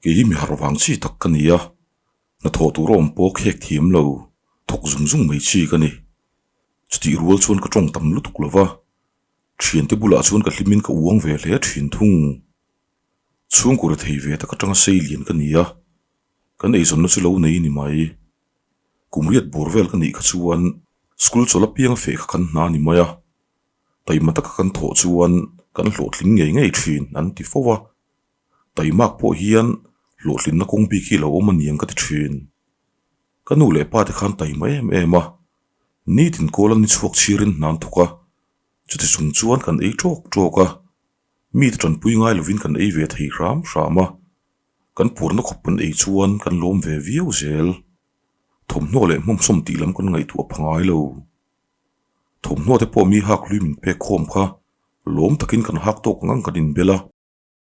Kei hi mi harh vang chi tak ka ni a, hnathawh tur a awm pawh khek thiam lo, thawk zung zung mai chi ka ni. Chutih rual chuan ka tawng tam lutuk lo va, thiante bulah chuan ka hlimin ka uang ve hle thin thung. Chhungkaw rethei ve tak atanga sei lian ka ni a, kan eizawnna chu lo nei ni mai. Kum riat bawr vel ka nih kha chuan school chawlh apianga feh kha kan hna ni mai a, taima taka kan thawh chuan kan hlawhtling ngei ngei thin an ti fo a, taimak pawh hian hlawhtlinna kawng bik hi lo awm a niang ka ti thin. Ka nu leh pa te khan taima em em a, nitin kawl an ni chhuak chhiarin hna an thawk a, chuti chung chuan kan ei tawk tawk a, mite tanpui ngai lovin kan ei ve thei hram hram a, kan purna khawp kan ei chuan kan lawm ve viau zel. Thawmhnaw leh hmawmsawm tih lam kan ngaihtuah pha ngai lo. Thawmhnaw te pawh mi hak hlui min pek khawm kha lawm takin kan hak tawk ang ang kan inbel a,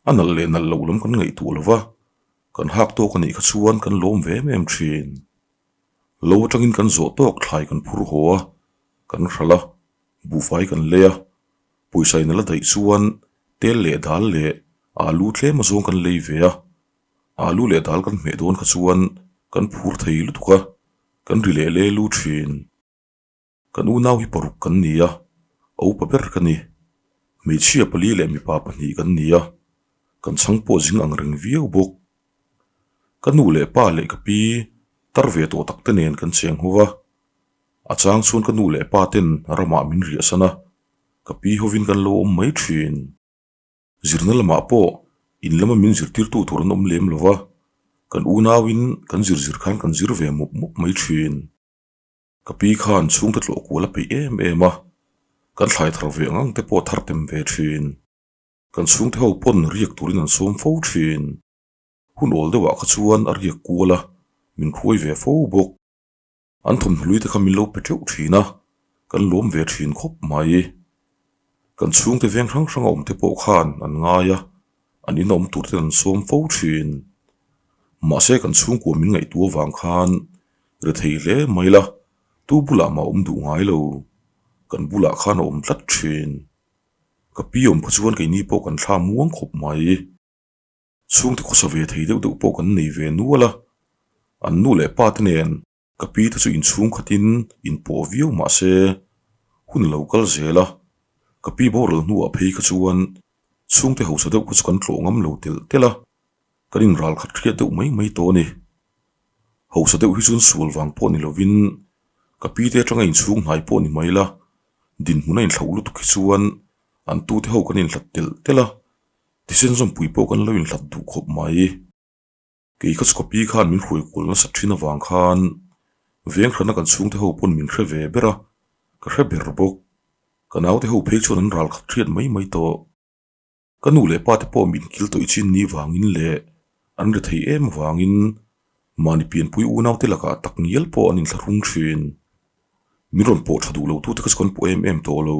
a nalh leh nalh loh lam kan ngaihtuah lo va, kan hak tawk a nih kha chuan kan lawm ve em em thin. Lo atangin kan zawh tawk thlai kan phur haw a, kan hralh a, buhfai kan lei a, pawisa in a la daih chuan tel leh dal leh alu tlem azawng kan lei ve a, alu leh dal kan hmeh dawn kha chuan kan phur thei lutuk a, kan ri leh le lu thin. Kan unau hi paruk kan ni a, a upa ber ka ni. Hmeichhia pali leh mipa pahnih kan ni a, kan chhang pawh zing ang reng viau bawk. Ka nu leh pa leh ka pi tar ve tawh tak te nen kan cheng ho va, a chang chuan ka nu leh pa ten ramah min riahsan a, ka pi hovin kan lo awm mai thin. Zirna lamah pawh in lama min zirtirtu tur an awm lem lo va, kan unauin kan zir zir khan kan zir ve mup mup mai thin. Ka pi khan chhungte tlawh kual a peih em em a, kan thlai thar ve ang ang te pawh a thar tem ve thin. Kan chhungte ho pawn riak turin an sawm fo thin. Hun awl deuhah kha chuan a riak kual a, min khuai ve fo bawk. An thawmhnaw te kha min lo pe teuh thin a, kan lawm ve thin khawp mai. Kan chhungte veng hrang hrang a awm te pawh khan an ngai a, an inawm tur ten an sawm fo thin. Mahse kan chhungkua min ngaihtuah avang khan ri thei hle mai la, tu bulah mah awm duh ngai lo. Kan bulah khan a awm tlat thin. Ka pi awm kha chuan keini pawh kan thla muang khawp mai. Chhungte khawsa ve thei deuh deuh pawh kan nei ve nual a, an nu leh pa te nen ka pi te chu inchhung khatin inpawh viau mah se hun a lo kal zel a, ka pi boral hnuah phei kha chuan chhungte hausa deuh kha chu kan tlawh ngam lo telh telh a, kan inral khat hriat deuh mai mai tawh a ni. Hausa deuh hi chuan sual vang pawh ni lovin ka pi te atanga inchhung hnai pawh ni mai la, dinhmun a inthlauh lutuk hi chuan an tute ho kan inhlat telh telh a, Thisen zawmpui pawh kan lo inhlat duh khawp mai. Kei kha chhuapi khan min hruai kual nasat thin avang khan veng hrana kan chhungte ho pawn min hre ve ber a, ka hre ber bawk. Ka naute ho phei chuan an ral khat hriat mai mai tawh. Ka nu leh pa te pawh min kil tawih chin ni vangin leh an ri thei em vangin mahni pianpui unaute lakah tak ngial pawh an inthlahrung thin. Min rawn pawh tha duh lo tute kha chu kan pawh em em tawh lo.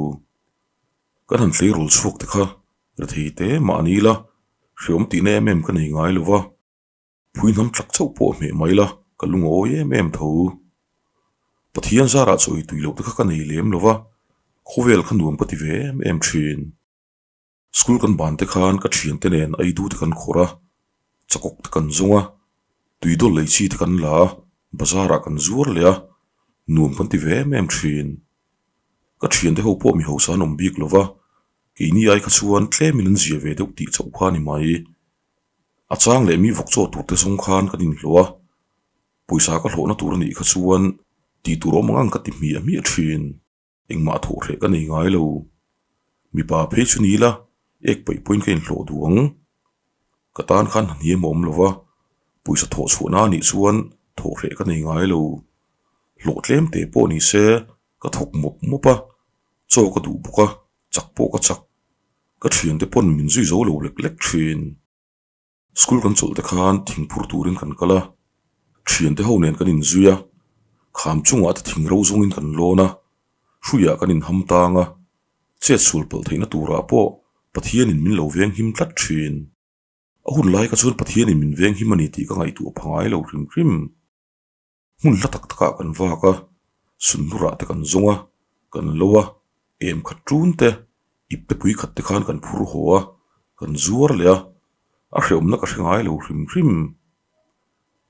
Kan han tleirawl chhuak te kha rethei te mah ni ila, hreawm tihna em em ka nei ngai lo va, phui hnam tlak chauh pawh hmeh mai ila ka lungawi em em tho. Pathian zarah chawi tui loh te kha ka nei lem lo va, khawvel kha nuam ka ti ve em em thin. School kan ban te khan ka thiante nen aidu te kan khawrh a, chakawk te kan zawng a, tuidawl lei chi te kan la a, bazar ah kan zuar leh a, nuam kan ti ve em em thin. Ka thiante ho pawh mi hausa an awm bik lo va, keini ai kha chuan tlemin an zia ve deuh tih chauh kha a ni mai. A chang leh mi vawk chaw tur te zawng khan kan inhlawh a, pawisa ka hlawhna tur a nih kha chuan tih tur awm ang ang ka ti hmiah hmiah thin. Engmah thawh hreh ka nei ngai lo. Mipa phei chu ni ila, ek paih pawhin ka inhlawh duh ang. Ka tan khan hahniam a awm lo va, pawisa thawh chhuahna a nih chuan thawh hreh ka nei ngai lo. Hlawh tlem teh pawh ni se ka thawk mawp mawp a, chaw ka duh bawk a, chak pawh ka chak. Ka thiante pawn min zui zo lo lek lek thin. School kan chawlh te khan thingphur turin kan kal a, thiante ho nen kan inzui a, kham chungah te thing ro zawngin kan lawn a, hruiah kan inham tang a, chet sual palh theihna turah pawh Pathianin min lo veng him tlat thin. A hun lai kha chuan Pathianin min veng him a ni tih ka ngaihtuah pha ngai lo hrim hrim. Hmun hla tak takah kan vak a, sunhlurah te kan zawng a, kan lo a, em khat ṭun te, ip te pui khat te khan kan phur haw a, kan zuar leh a. A hrehawmna ka hre ngai lo hrim hrim.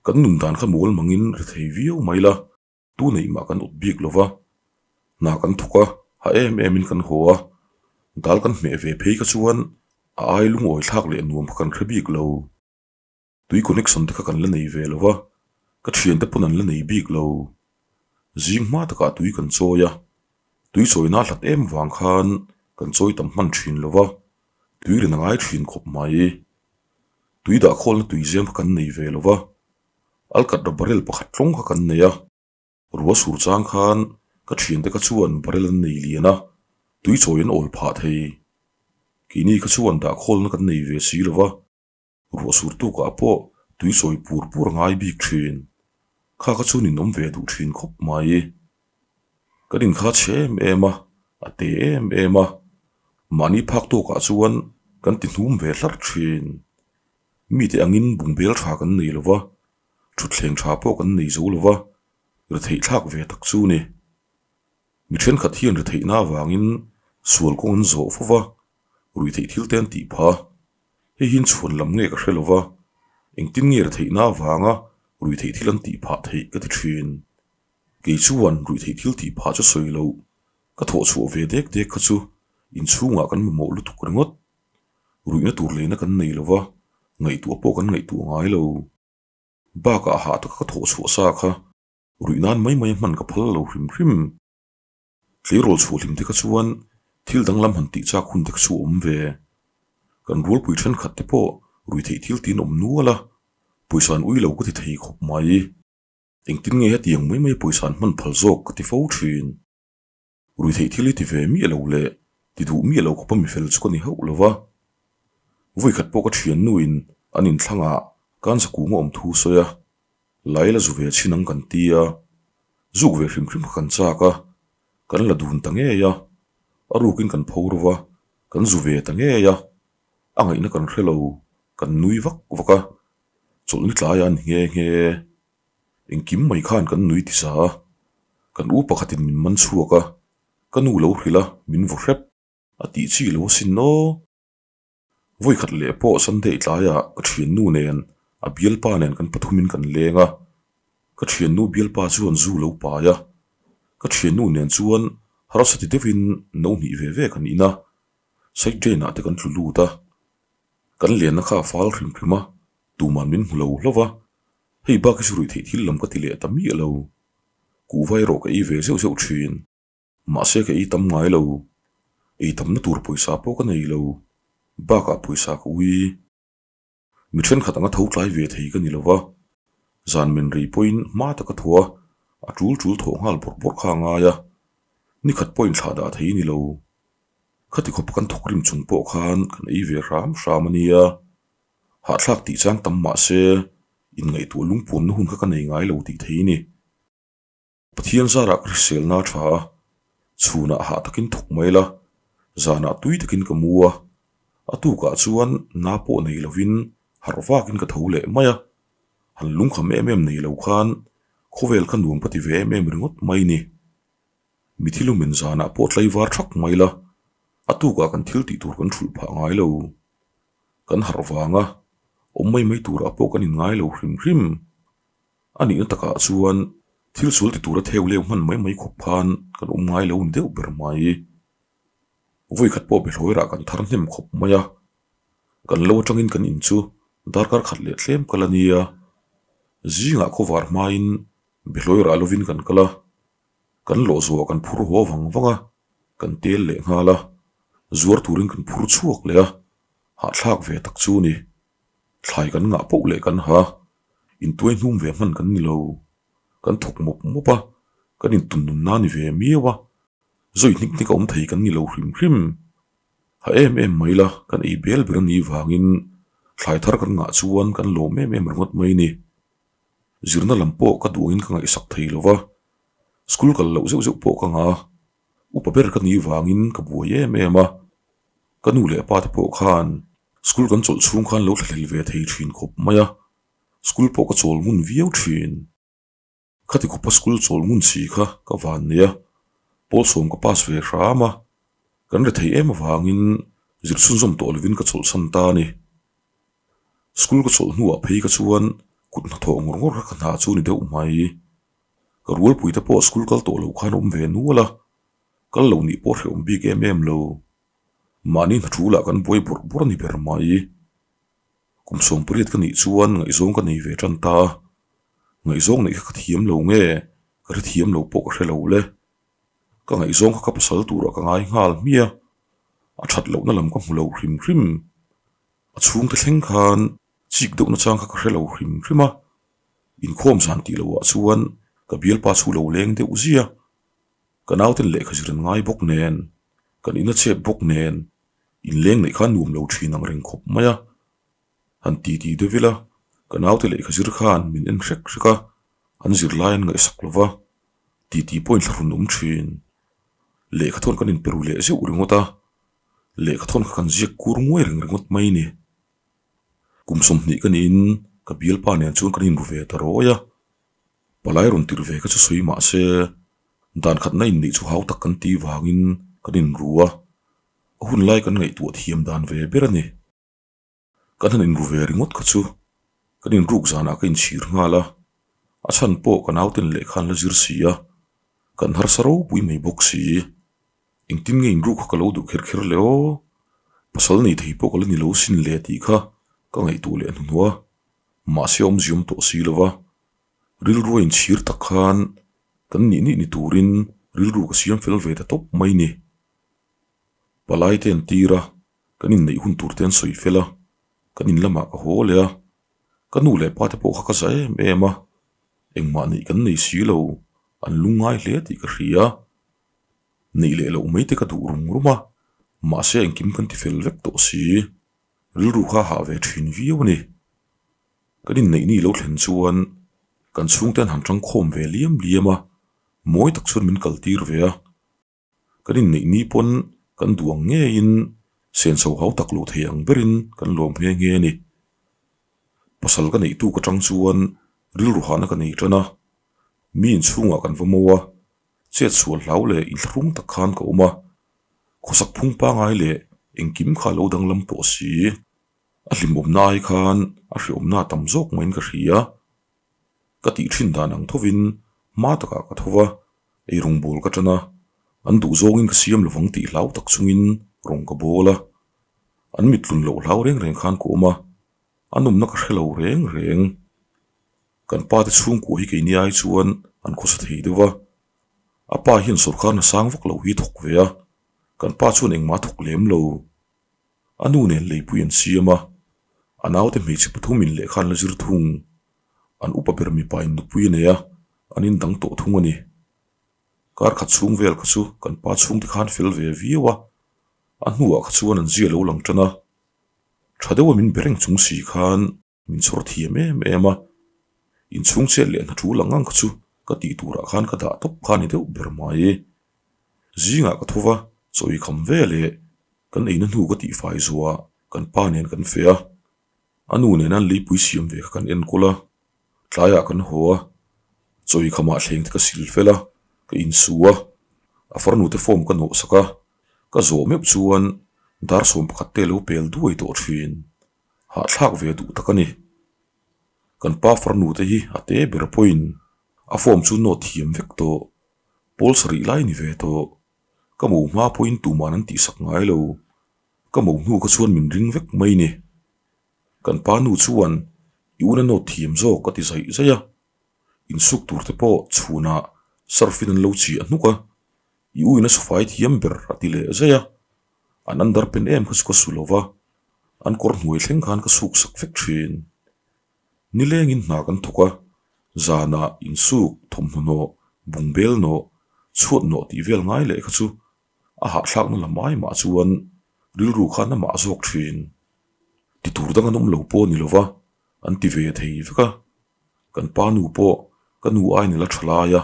Kan nun dan kha mawl mangin ri thei viau mai la, tu neih mah kan awp bik lo va. Hna kan thawk a, ha em emin kan haw a, dal kan hmeh ve phei kha chuan a ai lungawi thlak leh nuam kha kan hre bik lo. Tui connection te kha kan la nei ve lo va, ka thiante pawn an la nei bik lo. Zing hma takah tui kan chawi a, tui chawina a hlat em vang khan kan chawi tam hman thin lo va, tui rin a ngai thin khawp mai. Tui dah khawlna tui zem kha kan nei ve lo va, alkatra barrel pakhat tlawng kha kan nei a. Rua sur chang khan ka thiante kha chuan barrel an nei lian a, tui chawi an awl phah thei. Keini kha chuan dah khawlna kan nei ve si lo va. Ruah sur tukah pawh tui sawi pur pur a ngai bik thin. Kha kha chu ninawm ve duh thin khawp mai. Kan inkha chhe em em a, a te em em a. Mahni phak tawkah chuan kan ti hnum ve hlar thin. Mite angin bungbel tha kan nei lo va, thutthleng tha pawh kan nei zo lo va, retheih thlak ve tak chu ni. Mi thenkhat hian retheihna avangin sual kawng an zawh fo va, ruihtheih thil te an tih phah. Hei hi inchhuan lam nge ka hre lo va, engtin nge retheihna avanga ruihtheih thil an tih phah theih ka ti thin. Kei chuan ruihtheih thil tih phah chu sawi loh, ka thawh chhuah ve dek dek kha chu inchhungah kan mamawh lutuk ringawt. Ruihna tur leina kan nei lo va, ngaihtuah pawh kan ngaihtuah ngai lo. Bakah hah taka ka thawh chhuah sa kha ruih nan mai mai a hman ka phal lo hrim hrim. Tleirawl chhuah hlim te kha chuan thil danglam han tih chak hun te kha chu a awm ve. Kan rualpui thenkhat te pawh rui theih thil tiin awm nual a, pawisa an ui lo ka ti thei khawp mai. Engtin nge hetiang mai mai pawisa an hman phal zawk ka ti fo thin. Rui theih thil hi ti ve miah lo leh ti duh miah lo khawpa mifel chu ka ni hauh lo va. Vawikhat pawh ka thiannuin an inthlangah kansa kung a awm thu sawi a, Lai la zu ve chhin ang kan ti a, zuk ve hrim hrim kha kan chak a, kan la dun ta ngei a, a rukin kan pho ro va, kan zu ve ta ngei a, a ngaihna kan hre lo, kan nui vak vak a, chawlhni tlaiah a ni nghe nghe. Engkim mai khan kan nui ti sa a, kan u pakhatin min man chhuak a, ka nu lo hrilh a, min vaw hrep a tih chi lo asin aw. Vawikhat leh pawh Sunday tlaiah ka thiannu nen a bialpa nen kan pathumin kan leng a, ka thiannu bialpa chuan zu lo pai a, ka thiannu nen chuan harsa ti deuhin no hnih ve ve kan in a, side drain ah te kan tlu lut a, kan lenna kha a fal hrim hrim a, tuman min hmu lo hlauh va, hei bak hi chu ruih theih thil lam ka ti leh ta miah lo, kuhva erawh ka ei ve zeuh zeuh thin. Mahse ka ei tam ngai lo, ei tamna tur pawisa pawh ka nei lo, bakah pawisa ka ui. Mi thenkhat anga tho tlai ve thei ka ni lo va, zan men rei pawhin hma taka thaw a, a tul tul thawh nghal bawrh bawrh kha a ngai a, nikhat pawhin thlah dah thei ni lo. Khati khawp kan thawk rim chung pawh khan kan ei ve hram hram a nia, hahthlak tih chang tam mahse inngaihtuah lungpuamna hun kha ka nei ngai lo tih thei ni. Pathian zarah ka hriselna a tha a, chhunah hah takin thawk mai la, zanah tui takin ka mu a, a tukah chuan na pawh nei lovin harh vakin ka tho leh mai a, han lungkham em em nei lo khan khawvel kha nuam ka ti ve em em ringawt mai ni. Mi thilumin zanah pawh tlaivar thak mai la, a tukah kan thil tih tur kan thulh phah ngai lo. Kan harh vanga awm mai mai turah pawh kan inngai lo hrim hrim. A nihna takah chuan thil sual ti tura theu leu hman mai mai khawp khan kan awm ngai lo ni deuh ber mai. Vawikhat pawh behlawi rah kan thar hnem khawp mai a, kan lo atangin kan in chu darkar khat leh tlem kal a nia. Zingah khawvar hmain behlawi rah lovin kan kal a, kan lawh zuah kan phur haw vang vang a, kan tel leh nghal a, zuar turin kan phur chhuak leh a, hahthlak ve tak chu ni. Thlai kan ngah poh leh kan ha, intuai hnum ve hman kan ni lo. Kan thawk mawp mawp a, kan intun nun na ni ve miau a, zawi hnik hnik a awm thei kan ni lo hrim hrim. Ha em em mai la, kan ei bel ber a nih vangin thlai thar kan ngah chuan kan lawm em em ringawt mai ni. Zirna lam pawh ka duh angin ka ngaihsak thei lo va, school kal loh zeuh zeuh pawh ka ngah a, upa ber ka nih vangin ka buai em em a. Ka nu leh pa te pawh khan school kan chawlh chhung khan lo thlahlel ve thei thin khawp mai a, school pawh ka chawl ngun viau thin. Khati khawpa school chawl ngun si kha ka van nei a, pawl sawm ka pass ve hram a, kan ri thei em avangin zir chhunzawm tawh lovin ka chawlhsan ta a ni. School ka chawlh hnuah phei ka chuan kut hnathawh ngawr ngawr kha ka hna chu ni deuh mai. Ka rualpui te pawh school kal tawh loh khan awm ve nual a, kal lo nih pawh hrehawm bik em em lo. Mahni hna thu lah kan buai bawrh bawrh a ni ber mai. Kum 18 ka nih chuan ngaihzawng ka nei ve tan ta a, ngaihzawng neih kha ka thiam lo nge ka hrethiam lo pawh ka hre lo le. Ka ngaihzawng kha ka pasal turah ka ngai nghal hmiah a, a that lohna lam ka hmu lo hrim hrim. A chhungte thleng khan chik deuhna chang kha ka hre lo hrim hrim a, inkhawm zan tih lohah chuan ka bialpa chu lo leng deuh zia. Ka nauten lehkha zir an ngai bawk nen, kan ina chep bawk nen, inleng neih kha nuam lo thin ang reng khawp mai a. Han ti ti deuh ila, ka naute lehkha zir khan min en hrek hrek a, an zirlai an ngaihsak lo va, ti ti pawhin thlahrun awm thin. Lehkha thawn kan inperu leh zeuh ringawt a, lehkha thawn kha kan ziak kur nguai reng ringawt mai ni. Kum 20 ka niin ka bialpa nen chuan kan inru ve ta rawi a, palai rawn tirh ve kha chu sawi mah se dan khatna inneih chu hau tak kan tih vangin kan inru a, a hun lai kan ngaihtuah thiam dan ve ber a ni. Kan han inru ve ringawt kha chu kan inruk zanah ka inchhir nghal a, a chhan pawh ka nauten lehkha an la zir si a, kan harsa ropui mai bawk si. Engtin nge inruk kha ka lo duh kher kher le aw? Pasal nei thei pawh ka la ni lo sin le tih kha ka ngaihtuah leh hnuhnawh a, mahse a awmziawm tawh si lo va. Rilru a inchhir tak khan kan nih nih ni turin rilru ka siam fel ve ta tawp mai ni. Palai te an tir a, kan inneih hun tur te an sawi fel a, kan in lamah ka haw leh a, ka nu leh pa te pawh kha ka za em em a, engmah neih kan nei si lo, an lungngai hle tih ka hria. Neih leh loh mai te ka duh rum rum a, mahse engkim kan ti fel vek tawh si, rilru kha a hah ve thin viau a ni. Kan inneih ni lo thlen chuan kan chhungte an han tangkhawm ve liam liam a, mawi tak chuan min kaltir ve a. Kan inneih ni pawn kan duh ang ngeiin senso hau tak lo thei ang berin kan lawm nghe nghe a ni. Pasal ka neih tuk atang chuan rilru hahna ka nei tan a, mi inchhungah kan va mo a, chet sual hlau leh inthlahrung tak khan ka awm a, khawsak phung pangai leh engkim kha a lo danglam tawh si. A hlimawmna ai khan a hreawmna a tam zawk maiin ka hria. Ka tih thin dan ang thovin hma takah ka tho va, ei rawng bawl ka tan a, an duh zawngin ka siam lovang tih hlau tak chungin rawng ka bawl a. An mit tlun loh hlau reng reng khan ka awm a, a nawmna ka hre lo reng reng. Kan pa te chhungkua hi keini ai chuan an khawsa thei deuh va, a pa hian sawrkar hna sang vak lo hi thawk ve a, kan pa chuan engmah a thawk lem lo. A nu nen leipui an siam a, a naute hmeichhe pathumin lehkha an la zir thung. An upa ber mipa in nupui a nei a, an indang tawh thung a ni. Kar khat chhung vel kha chu kan pa chhungte khan fel ve viau a, a hnuah kha chuan an zia lo lang tan a. Tha deuha min be reng chung si khan Min chhawr thiam em em a, inchhung chet leh hna tul ang ang kha chu ka tih turah khan ka dah tawp kha a ni deuh ber mai. Zingah ka tho va, chawi kham ve leh kan eina hnu ka tihfai zuah kan pa nen kan feh a, a nu nena an leipui siam ve kha kan enkawl a, tlaiah kan haw a, chawi khamah thleng te ka sil fel a, ka insu a, a farnute form ka nawhsak a, ka zawh meuh chuan dar 11 te lo pel duai tawh thin. Hahthlak ve duh tak a ni. Kan pa farnu te hi a te ber pawhin a form chu note thiam vek tawh. Pawl sarih lai ni ve tawh. Ka mo hma pawhin tuman an tihsak ngai lo. Ka mo hnu kha chuan min ring vek mai ni. Kan pa nu chuan i una note thiam zawk a ti zaih zaih a. Insuk tur te pawh chhunah surf in an lo chiah hnuk a. I u in a sufai thiam ber a ti leh zaih a. An under pen em kha chu ka su lo va. An kawr hnuai thleng khan ka suk sak vek thin. Nilengin hna kan thawk a, zanah insuk, thawmhnaw nawh, bungbel nawh, chhuat nawh tih vel ngai leh kha chu a hahthlakna lam ai mah chuan rilru khan a mah zawk thin. Ti tur dang an awm lo pawh a ni lo va, an ti ve thei vek a. Kan pa nu pawh ka nu aiin a la tha lai a,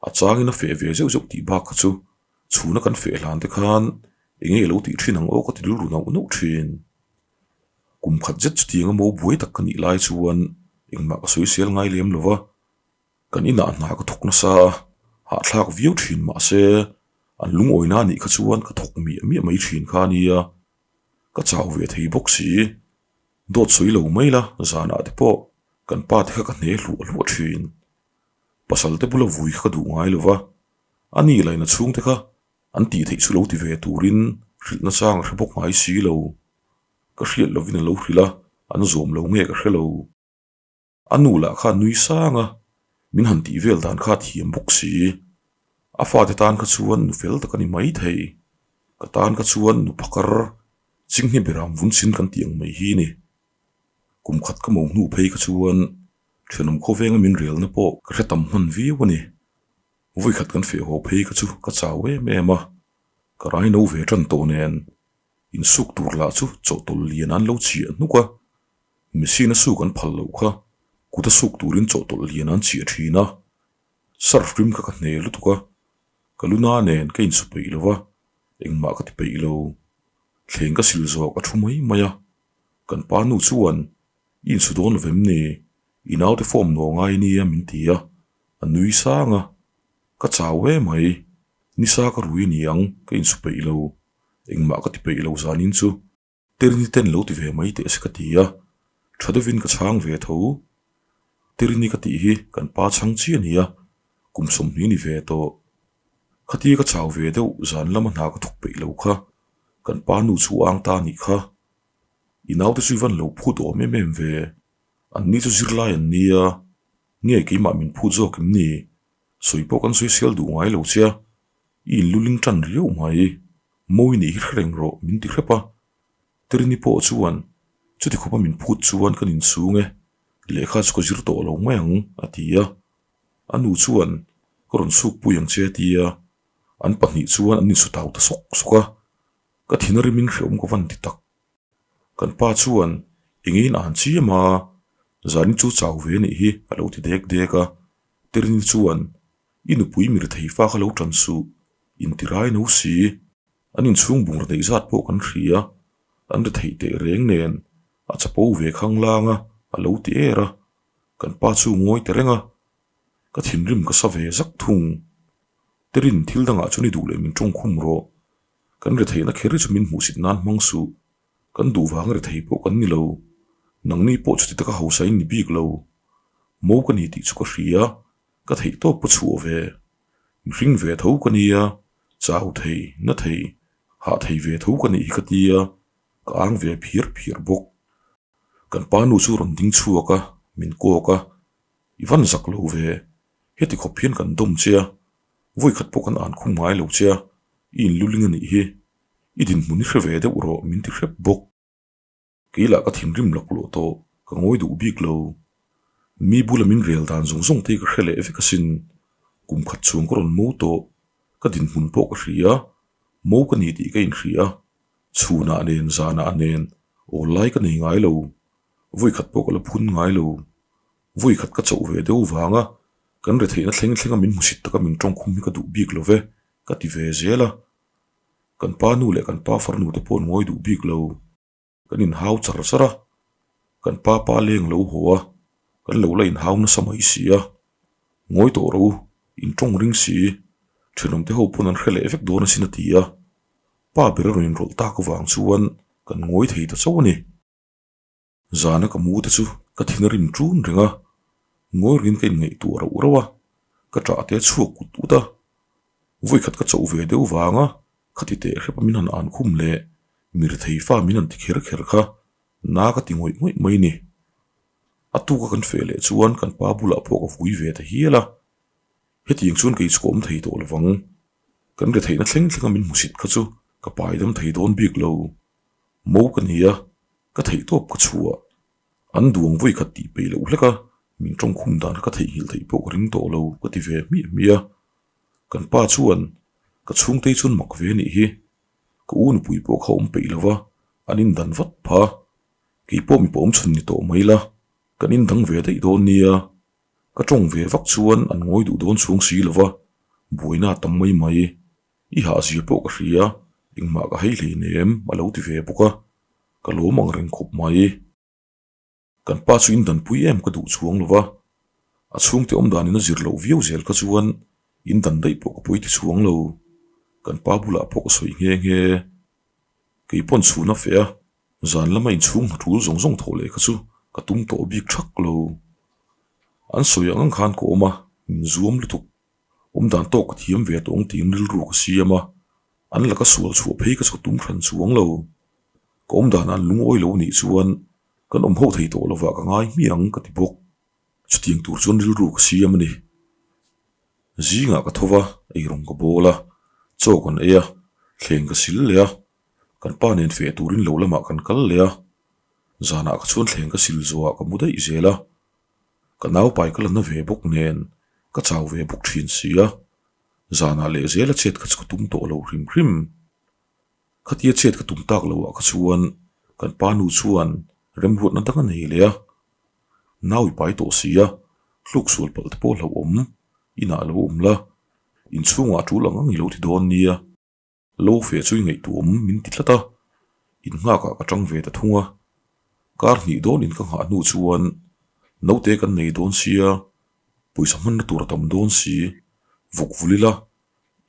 a changin a feh ve zeuh zeuh tih bak kha chu Chhuna kan feh hlan te khan eng nge lo tih thin ang aw ka ti rilru nauh nauh thin. Kum khat zet chutiang a mo buai tak ka nih lai chuan engmah ka sawi sel ngai lem lo va, kan inah hna ka thawk nasa a, hahthlak viau thin mahse an lungawina anih kha chuan ka thawk miah miah mai thin kha a nia, ka chau ve thei bawk si. Dawt sawi lo mai la, zanah te pawh kan pa te kha ka hne hluah hluah thin. Pasal te bula vui kha ka duh ngai lo va, a ni laina chhungte kha an tih theih chu lo ti ve turin hrilh nachang a hre bawk ngai si lo. Ka hriat lovin a lo hrilh a, an zawm lo nge ka hre lo. A nu lah kha nui sang a, min han tih vel dan kha a thiam bawk si. A fate tan kha chuan nu fel tak a ni mai thei. Ka tan kha chuan nu phakar chinghne beram vun chin kan tih ang mai hi ni. Kum khat ka mo hnu phei kha chuan thenawm khawvenga min relna pawh ka hre tam hman viau a ni. Vawikhat kan feh haw phei kha chu ka chau em em a, ka raino ve tan tawh nen insuk tur lah chu chawhtawlh lian an lo chhiah hnuk a. Machine a suk an phal loh kha kut a suk turin chawhtawlh lian an chhiah thin a, surf rim kha ka hne lutuk a, ka luna nen ka insu peih lo va, engmah ka ti peih lo. Thleng ka sil zawh ka thu mai mai a, kan pa nu chuan i insu dawn lo vem ni, i naute form nuah ngai nia min ti a, a nui sang a, ka chau e mai, nisa ka rui a ni ang ka insu peih lo, engmah ka ti peih lo zanin chu. Terini ten lo ti ve mai teh se ka ti a, tha deuhin ka chhang ve tho. Terini ka tih hi kan pa chhang chiah a ni a, kum 20 ni ve tawh. Khatia ka chau ve deuh zan lama hna ka thawk peih lo kha, kan pa nu chu ang ta a nih kha. I naute chu i van lo phut awm em em ve, an ni chu zirlai an nia, nge keimah min phut zawk em ni? Sawi pawh kan sawi sial duh ngai lo che a, I inluling tan riau mai, mawi nih hi hre reng rawh min ti hrep a. Terini pawh chuan chuti khawpa min phut chuan kan insung e, lehkha chu ka zir tawh lo mai ang a ti a. A nu chuan ka rawn chhuk pui ang che a ti a, an pahnih chuan an insu tau ta sawk sawk a, ka thin a rimin hreawm ka van ti tak. Kan pa chuan engin an chiam a, zanin chu chau ve nih hi a lo ti dek dek a, Terini chuan I nupui mir thei fa kha lo tan suh, intirai no si. An inchhung bungraw neih zat pawh kan hria, an ri theih teh reng nen a chapo ve khang lang a, a lo ti er a. Kan pa chu ngawi ta reng a, ka thinrim ka sa ve zak thung. Terin thil dangah chuan i duh leh min tawngkhum rawh, kan ri theihna kher hi chu min hmuhsit nan hmang suh, kan duh vang ri thei pawh kan ni lo, nangni pawh chuti taka hausa in ni bik lo, mo ka ni tih chu ka hria. Ka theih tawp ka chhuah ve. Mihring ve tho ka nia, chau thei, na thei, hah thei ve tho ka nih hi ka tia, ka ang ve phiar phiar bawk. Kan pa nu chu rawn ding chhuak a, min kawk a, I van zak lo ve, heti khawp hian kan dawm che a, vawi khat pawh kan an khum ngai lo che a, i inluling a nih hi, i dinhmun i hre ve deuh rawh min ti hrep bawk. Kei lah ka thinrim laklawh tawh, ka ngawi duh bik lo. Mi bula min rel dan zawng zawng te hi ka hre leh vek asin. Kum khat chhung ka rawn mo tawh, ka dinhmun pawh ka hria, mo ka ni tih ka inhria. Chhunah nen, zanah nen, awl lai ka nei ngai lo. Vawi khat pawh ka la phun ngai lo. Vawi khat ka chauh ve deuh vanga kan retheihna thleng thlenga min hmusit taka min tawngkhum hi ka duh bik lo ve, ka ti ve zel a. Kan pa nu leh kan pa farnu te pawh an ngawi duh bik lo. Kan inhau char char a, kan pa pa leng lo haw a, kan lo la inhau nasa mai si a. Ngawi tawh rawh u, in tawng ring si, thenawm te ho pawn an hre leh vek dawn asin a ti a. Pa ber a rawn inrawlh tak avang chuan kan ngawi thei ta chauh a ni. Zana ka mu te chu ka thin a rim ṭun reng a, ngawi ringin ka inngaihtuah rauh rauh a, ka ṭah te a chhuak ut ut a. Vawi khat ka chauh ve deuh vang a, khati teh hrep a min han an khum leh mirthei fa min han ti kher kher kha na ka ti ngawih ngawih mai ni. A tuka kan feh leh chuan kan pa bulah pawh ka vui ve ta hial a, hetiang chuan kei chu ka awm thei tawh lovang. Kan retheihna thleng thleng a min hmusit kha chu ka pai dam thei dawn bik lo. Mo ka ni a, ka theih tawp ka chhuah. An duang vawi khat tih peih loh hlek a, min tawngkhum dan kha ka theihnghilh theih pawh ka ring tawh lo ka ti ve hmiah hmiah a. Kan pa chuan ka chhungtei chuan mak ve anih hi, ka u nupui pawh kha awm peih lo va, an indan vat pha. Kei pawh mipa awm chhun ni tawh mai la, kan indang ve daih dawn nia. Ka tawng ve vak chuan an ngawi duh dawn chhung si lo va, buaina a tam mai mai. I hahzia pawh ka hria, engmah ka hei hleinem a lo ti ve bawk a, ka lawm ang reng khawp mai. Kan pa chu indanpui em ka duh chuang lo va, a chhungte awm danin a zir loh viau zel kha chuan indan daih pawh ka pawi ti chuang lo. Kan pa bulah pawh ka sawi nghe nghe. Kei pawn chhun a feh a. Zan lama inchhung hna tul zawng zawng thawh leh kha chu ka tum tawh bik thak lo. An sawi ang ang khan ka awm a, min zuam lutuk. Awm dan tawk ka thiam ve tawh ang tiin rilru ka siam a, an laka sual chhuah phei ka chho tum hran chuang lo. Ka awm danah an lungawi lo nih chuan kan awm ho thei tawh lovah ka ngai hmiang ka ti bawk. Chutiang tur chuan rilru ka siam a ni. Zingah ka tho va, eirawng ka bawl a, chaw kan ei a, thleng ka sil leh a, kan pa nen feh turin lo lamah kan kal leh a, zanah ka chuan thleng ka sil zawhah ka mu daih zel a, ka naupai ka la na ve bawk nen ka chau ve bawk thin si a, zanah leh zela chet kha chu ka tum tawh lo hrim hrim. Khatia chet ka tum tak loh ah kha chuan kan pa nu chuan remruatna dang a nei leh a, nau i pai tawh si a, hluk sual palh te pawh hlauhawm inah a lo awm la, inchhungah a tul ang ang i lo ti dawn nia. Lo feh chu i ngaihtuah awm min ti tlat a, in nghakah ka tang ve ta thung a. Kar hnih dawn in ka nghah hnu chuan naute kan nei dawn sia, pawisa hmanna tur a tam dawn si, vawk vul ila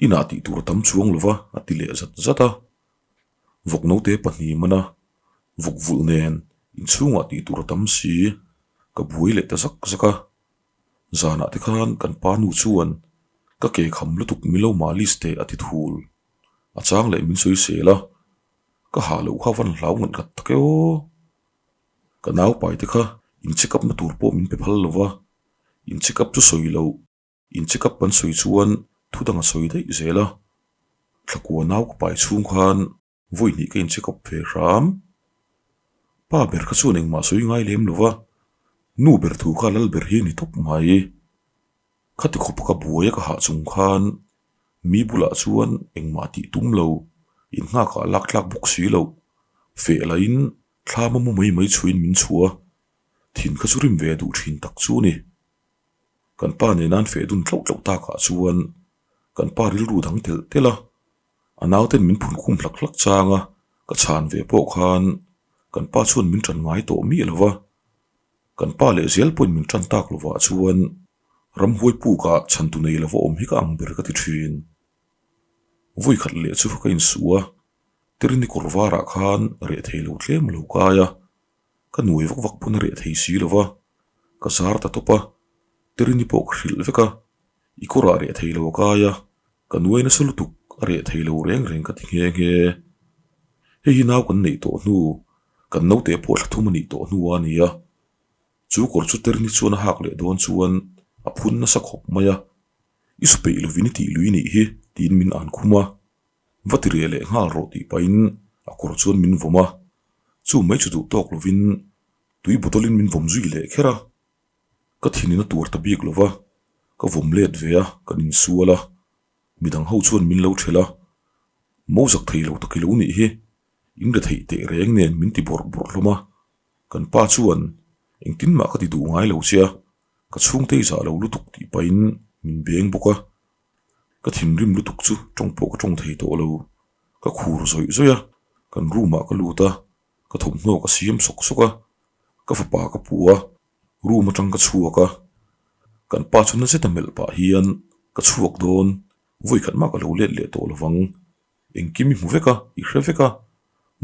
inah tih tur a tam chuang lo va a ti leh zat zat a. Vawk naute pahnih man a, vawk vulh nen inchhungah tih tur a tam si, ka buai leh ta zak zak a. Zanah te khan kan pa nu chuan ka ke kham lutuk milo malis teh a ti thul. A chang leh min sawi sel a, ka hah loh kha van hlau ngat ngat tak e aw. Ka naupai te kha in check up na tur pawh min pe phal lo va, in check up chu sawi loh, in check up kan sawi chuan thu dang a sawi daih zel a. Thlakua nau ka pai chhung khan Vawi hnih ka incheck up ve hram. Pa ber kha chuan engmah sawi ngai lem lo va, nu ber thu kha lal ber hi a ni tawp mai. Khati khawp ka buai a ka hah chung khan mi bulah chuan engmah tih tum lo, innghakah lak tlak bawk si loh. Feh lahin thlam a mu mai mai chhuiin min chhuah a, thin kha chu rim ve duh thin tak chu a ni. Kan pa nen an feh dun tlauh tlauh takah chuan kan pa rilru dang telh telh a. A nauten min phun khum hlak hlak chang a, ka chhan ve pawh khan kan pa chuan min tan ngai tawh miah lo va. Kan pa leh zel pawhin min tan tak lovah chuan ramhuai pukah chhantu nei lova awm hi ka ang ber ka ti thin. Vawi khat leh chu ka insuh a, Tirini kawr varah khan reh thei lo tlem a lo kai a, ka nuai vak vak pawn a reh thei si lo va, ka zar ta tawp a, Tirini pawh ka hrilh vek a, i kawrah reh thei lo a kai a, Ka nuai nasa lutuk a reh thei lo reng reng ka ti nghe nghe. Hei hi nau kan neih tawh hnu, kan naute pawh thla thum a nih tawh hnu a ni a. Chu kawr chu Terni chuan a hak leh dawn chuan a phun nasa khawp mai a. I su peih lovin i tih lui nih hi tiin min an khum a. Va ti reh leh nghal rawh tih pahin a kawr chuan min vawm a. Chu mai chu duh tawk lovin tui bottle in min vawm zui leh kher a. Ka thinin a tur ta bik lo va, ka vawm let ve a, kan insual a, midang ho chuan min lo thelh a, mo zak thei lo tak i lo nih hi, in re theih teh reng nen min ti bawrh bawrh hlawm a, kan pa chuan engtin mah ka ti duh ngai lo che a, ka chhungte i zah lo lutuk tih pahin min beng bawk a, ka thinrim lutuk chu tawng pawh ka tawng thei tawh lo, ka khur zawih zawih a, kan room ah ka lut a, ka thawmhnaw ka siam sawk sawk a, ka fapa ka pu a, room atang ka chhuak a, kan pa chu na zeta melh pah hian ka chhuak dawn, vawi khat mah ka lo let leh tawh lovang, engkim i hmu vek a, i hre vek a,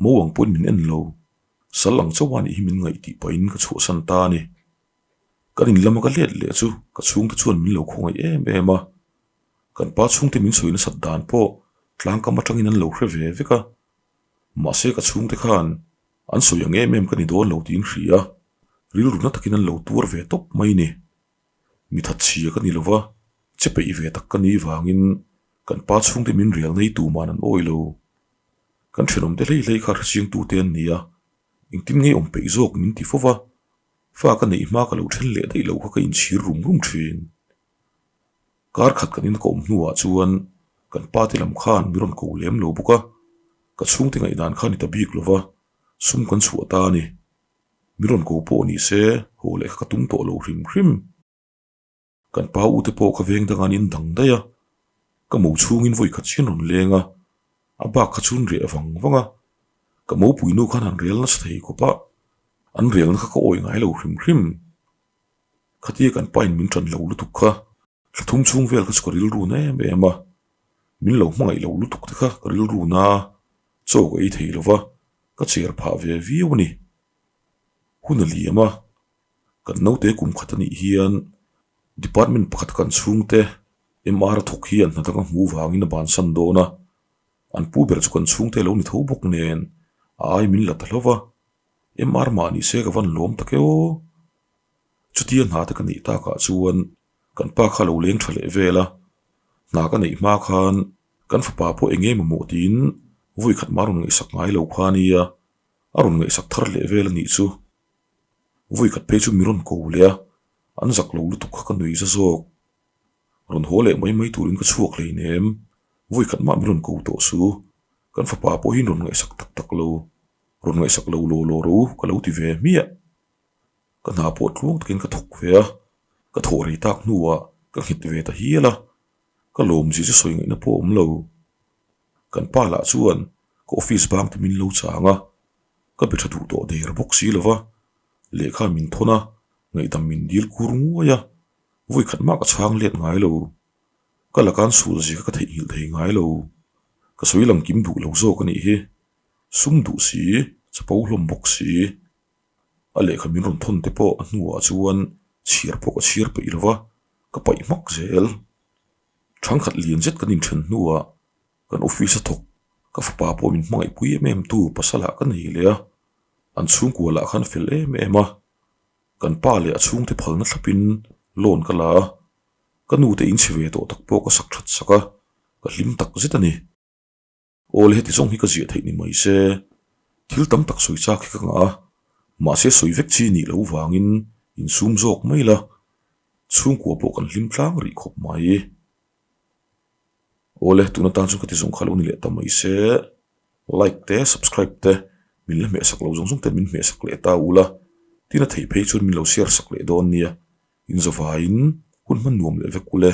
mo ang pawhin min en lo, sal ang chauh a nih hi min ngaih tih pahin ka chhuahsan ta a ni. Kan in lama ka let leh chu ka chhungte chuan min lo khawngaih em em a, kan pa chhungte min sawi nasat dan pawh tlangkam atangin an lo hre ve vek a, Mahse ka chhungte khan an sawi ang em em ka ni dawn lo tiin hria a, rilru na takin an lo tuar ve tawp mai ni. Mi thatchhia ka ni lo va, che peih ve tak ka ni vangin kan pa chhungte min rial nei tu man an awi lo. Kan thenawmte hlei hlei kha hrechiangtute an ni a, engtin nge awm peih zawk min ti fo va, fa ka neih hma ka lo then leh daih lo kha ka inchhir rum rum thin. Kar khat kan in ka awm hnuah chuan kan pa te lam khan mi rawn ko lem lo bawk a, ka chhungte ngaihdan kha ni ta bik lo va, sum kan chhuah ta a ni. Mi rawn ko pawh ni se haw leh kha ka tum tawh lo hrim hrim. Kan pa u te pawh ka veng dang an in dang daih a, ka mo chhungin vawi khat chian rawn leng a, a bak kha chu an reh vang vang a, ka mopui nu khan an rel nasa thei khawp a, an relna kha ka awi ngai lo hrim hrim. Khatia kan pain min ṭan lo lutuk kha thla thum chhung vel kha chu ka rilru na em em a, min lo hmangaih lo lutuk te kha ka rilru na a, chaw ka ei thei lo va. Ka cher phah ve viau a ni. Hun a liam a, kan naute kum khat a nih hian department pakhat kan chhungte MR a thawk hian hna dang a hmuh vangin a bansan dawn a, an pu ber chu kan chhungte a lo ni tho bawk nen a ai min la ta hlauh va, MR mah ni se ka van lawm tak e aw. Chutia hna te ka neih takah chuan kan pa kha a lo leng tha leh vel a, hna ka neih hma khan kan fapa pawh eng nge mamawh tiin vawi khat mah a rawn ngaihsak ngai lo kha a nia, a rawn ngaihsak thar leh vel a nih chu. Vawi khat phei chu mi rawn ko leh a, an zak lo lutuk kha ka nui za zawk. Rawn haw leh mai mai turin ka chhuak hleinem, vawi khat mah mi rawn ko tawh su, kan fapa pawh hi rawn ngaihsak tak tak lo, rawn ngaihsak lo law law ro ka lo ti ve hmiah. Ka hna pawh tluang takin ka thawk ve a, ka thawh rei tak hnuah ka nghet ve ta hial a, ka lawmzia chu sawi ngaihna pawh a awm lo. Kan pa lah chuan ka office bang te min lo chang a, ka be tha duh tawh der bawk si lo va, lehkha min thawn a, ngaihdam min dil kur nguai a, vawi khat mah ka chhang let ngai lo. Ka laka an sul zia kha ka theihnghilh thei ngai lo. Ka sawi lang kim duh lo zawk a nih hi. Sum duh si, chapo hlawm bawk si. A lehkha min rawn thawn te pawh a hnuah chuan chhiar pawh ka chhiar peih lo va, ka paih hmak zel. Thangkhat lian zet kan inthen hnuah kan office a thawk, ka fapa pawh min hmangaihpui em em tu pasal ah ka nei leh a, an chhungkua lah khan fel em em a, kan pa leh a chhungte phalna thlapin loan ka la a, ka nute inchhe ve tawh tak pawh ka sak that sak a, ka hlim tak zet a ni. Awle heti zawng hi ka ziah theih ni mai se, thil tam tak sawi chak hi ka ngah a, mahse sawi vek chi nih loh vangin insum zawk mai la, chhungkua pawh kan hlim tlang rih khawp mai. Awle tuna tan chuan ka ti zawng kha lo ni leh ta mai se, like te subscribe te min la hmehsak lo zawng zawng te min hmehsak leh ta ula, tin a theih phei chuan min lo share sak leh dawn nia, inzawvaiin hun hman nuam leh vek ule.